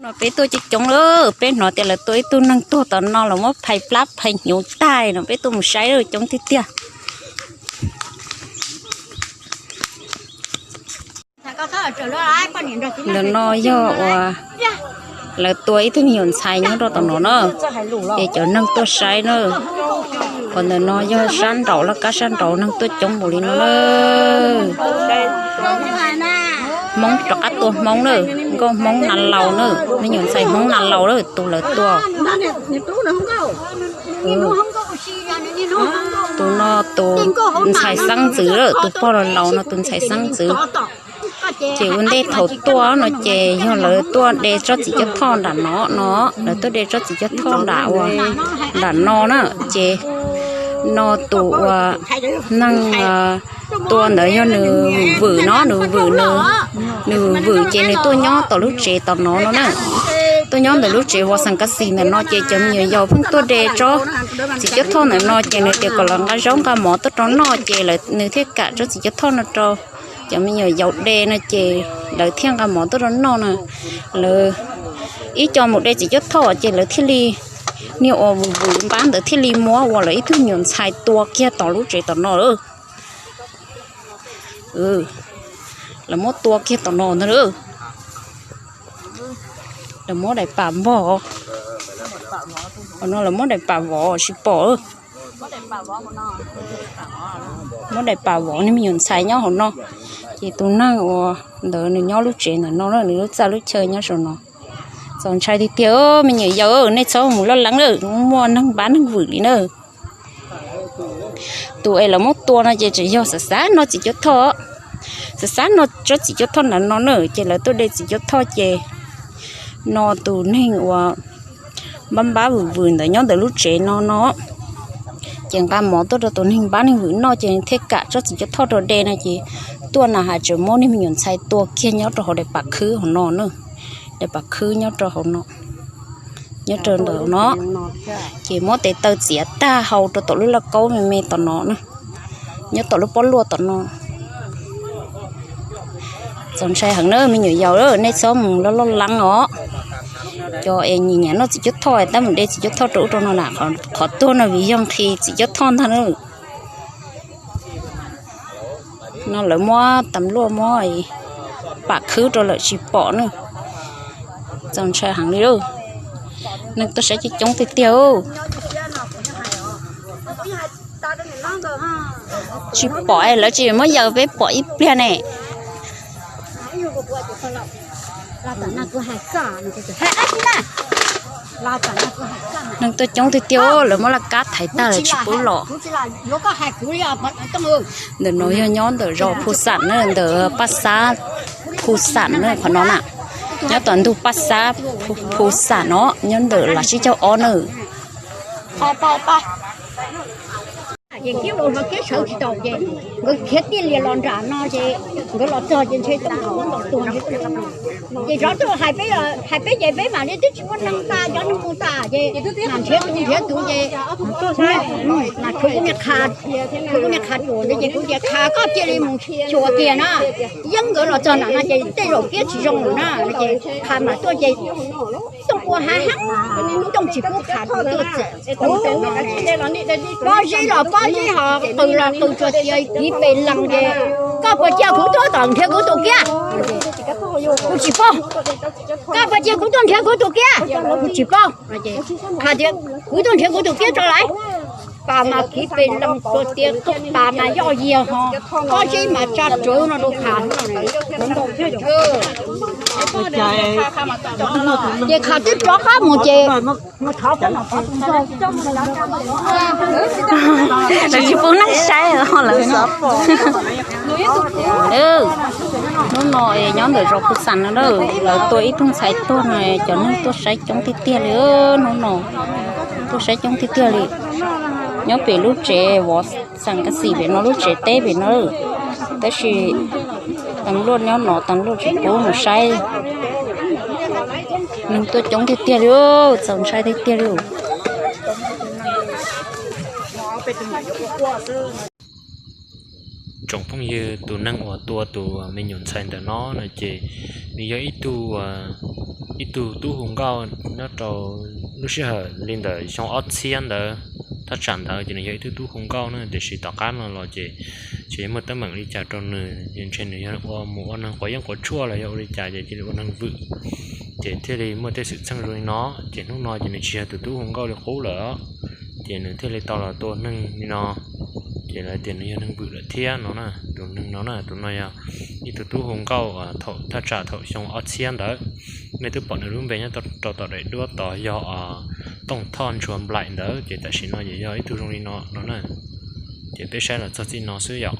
No peb tuaj coob coob lawm, peb hnov tias lawv tua ib tug neeg tuag tom no los muab phais plab phais hnyuv tag no, peb tuaj mus saib lawm, coob tiag tiag. Ntawm no yog uas lawv tua ib tug me nyuam ntxhais nyob rau tom no na, ces cov neeg tuaj saib na. Qhov ntawm no yog sab nraud, laj kab sab nraud neeg tuaj coob npaum li no na. Hmoob rov qab tua Hmoob na, nkauj Hmoob Nas Laus na, me nyuam ntxhais Hmoob Nas Laus na tus lawv tua. Tus no tus ntxhais xeeb ntxwv lawm, tus pog los laus no tus ntxhais xeeb ntxwv. Ces ua ntej thaum tuaj no ces yog lawv tuaj de tsob txiv cuab thoj nram no no, lawv tuaj de tsob txiv cuab thoj nram uas nram no na, ces no tus uas neeg tua ntawd yog nws vwm no, nws vwm, nws vwm ces nws tuaj nyob tom lub tsev tom no no na. Tuaj nyob ntawm lub tsev vov xeem kab xis ntawm no ces cov me nyuam yaus pheej tuaj de tsob txiv cuab thoj ntawm no ces nws tias kom lawv nqa zaub nqa mov tuaj rau noj ces lawv, nws thiaj kam tsob txiv cuab thoj no rau cov me nyuam yaus de no ces lawv thiaj nqa mov tuaj rau noj na. Lawv ib co mus de txiv cuab thoj ces lawv thiaj li, niag uas vwm vwm npab ntawd thiaj li muab uas lawv ib tug me nyuam ntxhais tua kiag tom lub tsev tom no lawm. Lawv muab tua kiag tom no ntag. Lawv muab daim pam npog, hauv no lawv muab daim pam vov tsis pom. Muab daim pam vov niag me nyuam ntxhais nyob hauv no, ces tus neeg uas ntawd nws nyob lub tsev ntawm no na, nws lub txaj lub chaw nyob saum no. Txaus ntshai tiag tiag, me nyuam yaus nej txhob mus loj leeb lawm, muaj neeg npab neeg vwm li na. Tus es lawv muab tua no ces tseem yog xav xav noj txiv cuab thoj, xav xav noj tsob txiv cuab thoj ntawd no na, ces lawv tuaj de txiv cuab thoj ces no tus neeg uas npab npab vwm vwm ntawd nyob ntawm lub tsev no no, ces nqa mov tuaj rau tus neeg npab neeg vwm noj ces thiaj kam tsob txiv cuab thoj rau de no ces tuaj na has tseem muab niag me nyuam ntxhais tua kiag nyob rau hauv daim pam khwb hauv no na, daim pam khwb nyob rau hauv no, nyob rau ntawm no, ces muab tes taw txiav tag hau rau tom lub lauj kaub me me tom no na, nyob tom lub pob luaj tom no. Txaus ntshai heev na me nyuam yaus, nej txhob mus loj loj leeb os. Cov es nyiam nyiam noj txiv cuab thoj tab mus de txiv cuab thoj rau ub rau no na, qhov tuag no vim yog nqhis txiv cuab thoj ntag na. No lawv muab tas luaj muab pam khwb rau lawm tsis pom na. Txaus ntshai heev li. Neeg tuaj saib coob coob tiag tiag. Tsis pom lawv tsis muab yaws peb pom ib pliag ne. Neeg tuaj coob tiag tiag, lawv muab laj kab thaiv tag lawv tsis pub los. Ntawm no yog nyob ntawm zos Phu Xam na, ntawm Paj Xab Phu Xam na qhov no na. Nyob tom ntug Paj Xab Phu Xam no, nyob ntawm Lav Sib Caug Ob na. Ces kiab ua hlo kiab sawv tsis tau ces nkawd khiav tij lias los nram no ces nkawd los txog ces ntshe tooj tuag ntshe. Ces zov tuaj hais peb, hais peb ces peb mam li twb tsis muaj neeg tas, cov neeg mus tas ces mam nrhiav tus nrhiav tus ces mas tshuav kuv niag qha, tshuav kuv niag qha ruam ntawd ces kuv tias qha koj cia li mus xyuas kiag na. Yeeb nkawd los txog nram no ces tej zaum kiab tsis zoo lawm na ces qha mam tuaj ces tooj ua hav hab, tooj tsis pub qha tuaj txawm. Pob zeb los pob zeb ho qws los qws tsuas xiav kiv pes lees ces koj puas cia kuv tuaj tom nrhiav kuv tus kiab? Kuv tsis paub. Koj puas cia kuv tuaj nrhiav kuv tus kiab? Kuv tsis paub. Qha tias kuv tuaj nrhiav kuv tus kiab tso lawm. Pas mas kiv pes lees tsuas tias pas mas yoj yias ho, pob zeb mas tsa rawv no rau qha. Ces qha twb rov qab mus ces lawv tsis pub neeg saib lawm no. Hnub no nyob ntawm zos Phu Xam no na, lawv tua ib tug ntxhais tuag no, cov neeg tuaj saib coob tiag tiag li. Hnub no tuaj saib coob tiag tiag li. Nyob pem lub tsev vov xeem kas xim pem no, lub tsev teb pem no, tab sis tas luaj nyob no tas luaj tsis pub mus saib. Neeg tuaj coob tiag tiag li, txaus ntshai tiag tiag li. Tsoom phooj ywg, tus neeg uas tua tus me nyuam ntxhais ntawm no no ces nws yog ib tug, ib tug tub hu nkauj nyob rau lub sij hawm li ntawm xyoo ob txhiab ntawd. Thaj tsam ntawd ces nws yog ib tug tub hu nkauj na, tiam sis tom qab no los ces tsis muaj teeb meem li cas rau nws, ntshe nws yog ua mus ua neeg quav yeeb quav tshuaj los yog ua li cas ces cia li ua neeg vwm, ces thiaj li muaj tej xwm txheej zoo li no. Ces hnub no ces nws tsis yog tus tub hu nkauj li qub lawm, ces nws thiaj li tau los tua neeg li no. Ces lawv tias nws yog neeg vwm lawm thiab no na. Tus neeg no na, tus no yog ib tug tub hu nkauj thaum thaj tsam thaum xyoo ob txhiab ntawd. Nej twb pom nws lub npe nyob rau tom daim duab tod yog Tooj Thoj Ntshua Nplaim ntawd, ces tam sim no ces yog ib tug zoo li no no na. Ces peb saib los txog txij no xwb yom.